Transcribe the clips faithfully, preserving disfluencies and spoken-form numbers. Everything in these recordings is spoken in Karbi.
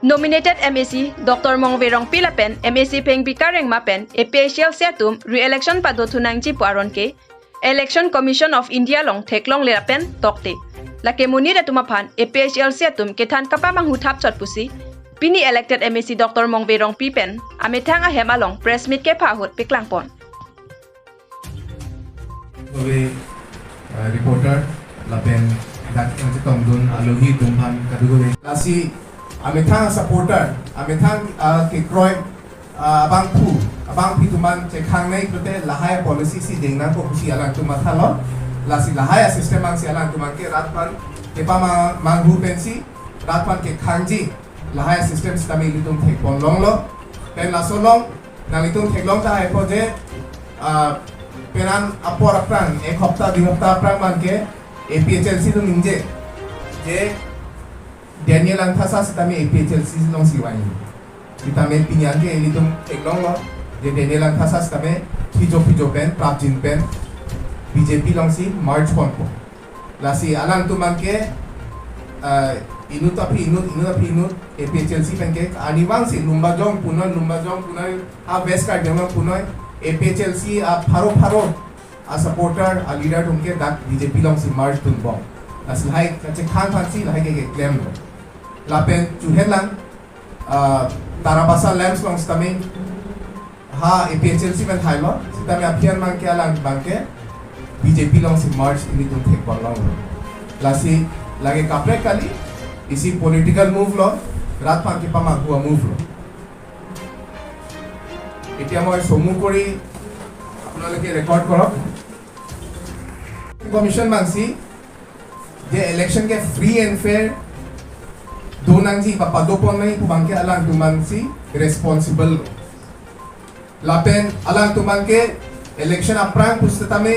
Nominated M A C Doctor Mongve Rongpi lapen M A C Phengpi Karengma pen A P H L C atum re-election pado thunangji pu aron ke Election Commission of India along theklongle lapen tokte. Lake monit atum aphan A P H L C atum kethan kapamanghu thapchot pusi pini elected M A C Doctor Mongve Rongpi pen amethang ahem along press meet kepha ahut paklangpon. Kove, eh, reporter lapen dak nangchetongdun alohi atum aphan kadokave. Lasi amethang supporter, amethang, ah, kekroi, ah, abangphu, abangpi atum aphan chekhangnei pulote lahai policy si deng nangkok pusi alangtum mathalo. Lasi lahai system angsi alangtum ke rat aphan kepamanghu pensi rat aphan kekhangji lahai system sitame ilitum thekpon longlo. Pen laso along nanglitum theklong tahai po je, ah, penang apor aphrang, ek hopta, dui hopta aphrang abangke A P H L C atum ningje je Daniel Langthasa sitame A P H L C alongsi vangji. Sitame pini anke ilitum theklonglo je Daniel Langthasa sitame phijo phijo pen, prapjin pen B J P alongsi merge ponpo. Lasi alangtum anke, ah, inut aphi inut, inut aphi inut, A P H L C penke arnivang si Lumbajong punoi, Lumbajong punoi, a West Karbi Anglong punoi, A P H L C apharo pharo asupporter, aleader atumke dak B J P alongsi merge dunbom. Lasi lahai kachekhang aphansi lahai ke keklemlo. Lapen chuhelang, ah, Tarabasa Lamps along sitame ha A P H L C pen thailo, sitame aphi an abangke alang abangke B J P alongsi merge ilitum thekpon longlo. Lasi lake kaprek kali, isi political move lo, rat aphan kepamanghu a-move lo. এতিয়া মই চমু কৰি আপোনালোকে record কৰক। Commission mangsi je election ke free and fair donangji ba padopon nangji pu abangke alangtum mangsi responsible. Lapen alangtum abangke election aphrang pusitame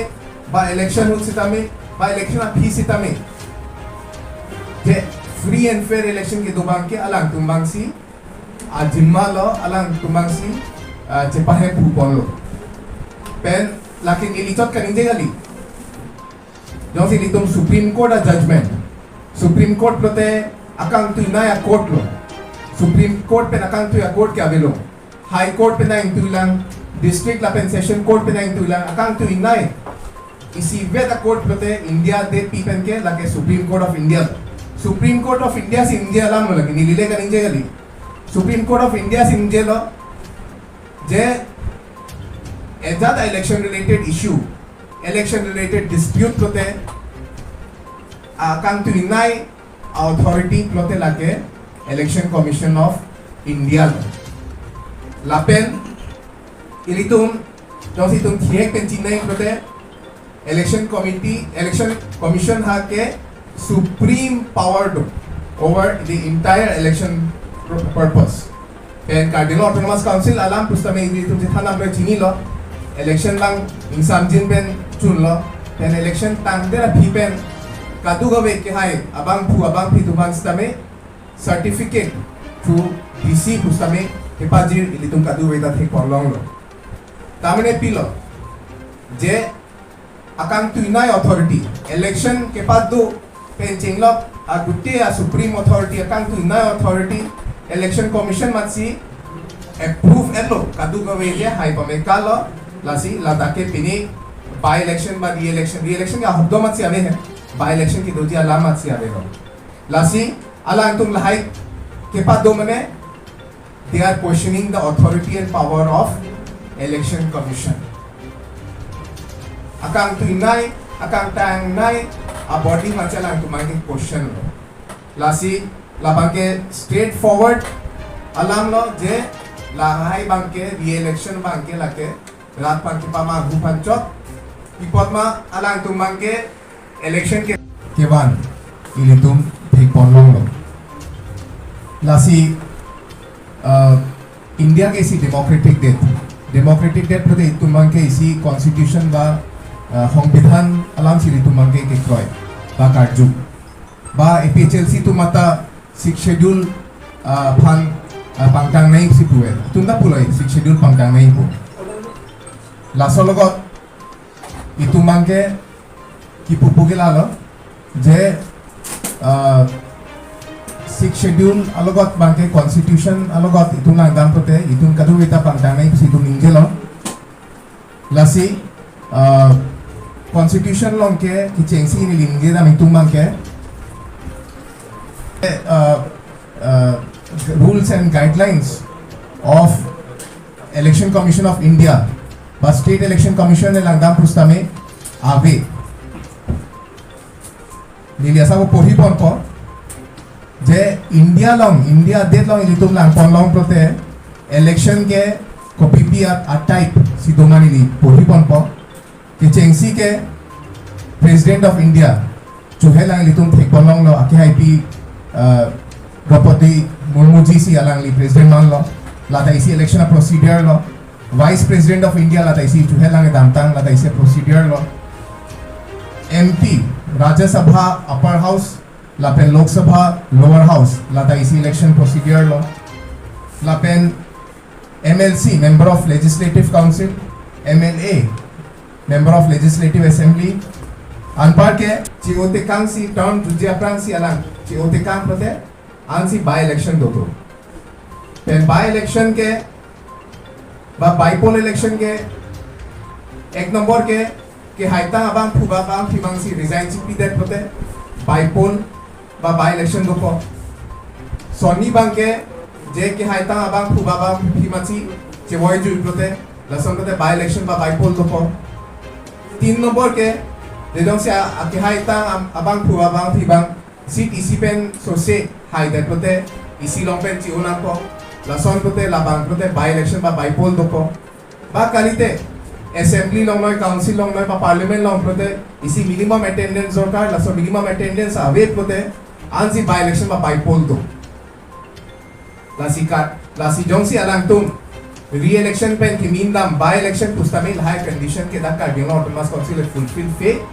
ba election ahut sitame ba election aphi sitame je free and fair election kedo abangke alangtum mangsi ajima lo, alangtum mangsi, ah, chepahe puponlo. Pen lake neli chot kaningje kali. Jongsi ilitum Supreme Court a-judgment. Supreme Court pulote akangtuinai a-court lo. Supreme Court pen akangtui a-court ke avelo. High Court pen nangtuilang, District lapen Session Court pen nangtuilang, akangtuinai isivet a-court pulote India adet pi penke lake Supreme Court of India. Supreme Court of India si ningjelo, alam lo lake, neli le kaningje kali. Supreme Court of India si ningjelo je ajat a-election related issue, election related dispute pulote akangtuinai a-authority pulote lake Election Commission of India lo. Lapen ilitum jongsi itum thihek pen chinai pulote Election Committee, Election Commission ha ke supreme power do over the entire election pur-, purpose. Pen Karbi Anglong Autonomous Council alam pusitame ilitum chethan nangpo, chinilo. Election lang ingsamjin pen chunlo. Pen election tangdet aphi pen kadokave kehai abangphu abangpi atum aphan sitame certificate through D C pusitame kepajir ilitum kadokave ta thekpon longlo. Tamane pilo je akangtuinai authority, election kepado pen chenglok agute a-supreme authority, akangtuinai authority, Election Commission amatsi approve etlo, kadokave je hai pame kalo, lasi ladak ke pini by-election ba re-election, re-election ke ahokdom amatsi ave he, by-election kedoji alam amatsi avelo. Lasi alangtum lahai kepado mane, they are questioning the authority and power of Election Commission. Akangtuinai, akangtangnai a-body amatsi alangtum abangke question lo. Lasi labangke straightforward alam lo je lahai abangke re-election abangke lake rat aphan kepamanghu aphan chot. Pi apot ma alangtum abangke election ke kevan ilitum thekpon longlo. Lasi, uh, India ke isi democratic det. Democratic det pulote itum abangke isi constitution ba, uh, songbidhan alamsi ilitum abangke kekroi ba karju. Ba A P H L C atum mata Sixth Schedule, ah, aphan, ah, pangtang nangji pusi puve. Itum ta pulo Sixth Schedule pangtang nangji pu. Laso logot itum abangke kipu puke lalo je, ah, Sixth Schedule alogot abangke Constitution alogot itum langdam pulote itum kadokave ta pangdang nangji pu si itum ningjelo. Lasi, uh, Constitution along ke kechengsi neli ningjedam itum abangke, eh, uh, uh, rules and guidelines of Election Commission of India ba State Election Commission along langdam pusitame ave. Neli asap porhi ponpo je India along, India adet along ilitum langponlong pulote election ke kopipi a, a type si doma neli porhi ponpo. Kechengsi ke President of India chohel lang ilitum thekponlonglo, akehaipi, uh, Draupadi Murmu ji si alangli President manlo, lata isi election a procedure lo. Vice President of India lata isi chohel lang damtang, lata isi procedure lo. M P, Rajya Sabha Upper House lapen Lok Sabha Lower House lata isi election procedure lo. Lapen M L C, Member of Legislative Council, M L A, Member of Legislative Assembly, anparke che-o tekangsi, term jutji aphrangsi alang che-o tekang pulote ansi by election dopo. Pen by election ke ba by poll election ke, ek number ke, kehaitang abangphu ba abangphi abangsi resign si pidet pulote by poll ba by election dopo. Sonni abangke je kehaitang abangphu ba abangphi amatsi chevoijui pulote, lason pulote by election ba by poll dopo. Tin number ke, je jongsi a, a kehaitang am-, abangphu ba abangphi abang seat isi pen sose haidet pulote isi along pen che-o nangpo, lason pulote labang pulote by election ba by poll dopo. Ba kalite Assembly along noi, Council along noi, ba Parliament along pulote isi minimum attendance dorkar, laso minimum attendance ave pulote ansi by election ba by poll do. Lasi kat, lasi jongsi alangtum re-election pen kemin dam by election pusitame lahai condition ke dak Karbi Anglong Autonomous Council fulfill fe.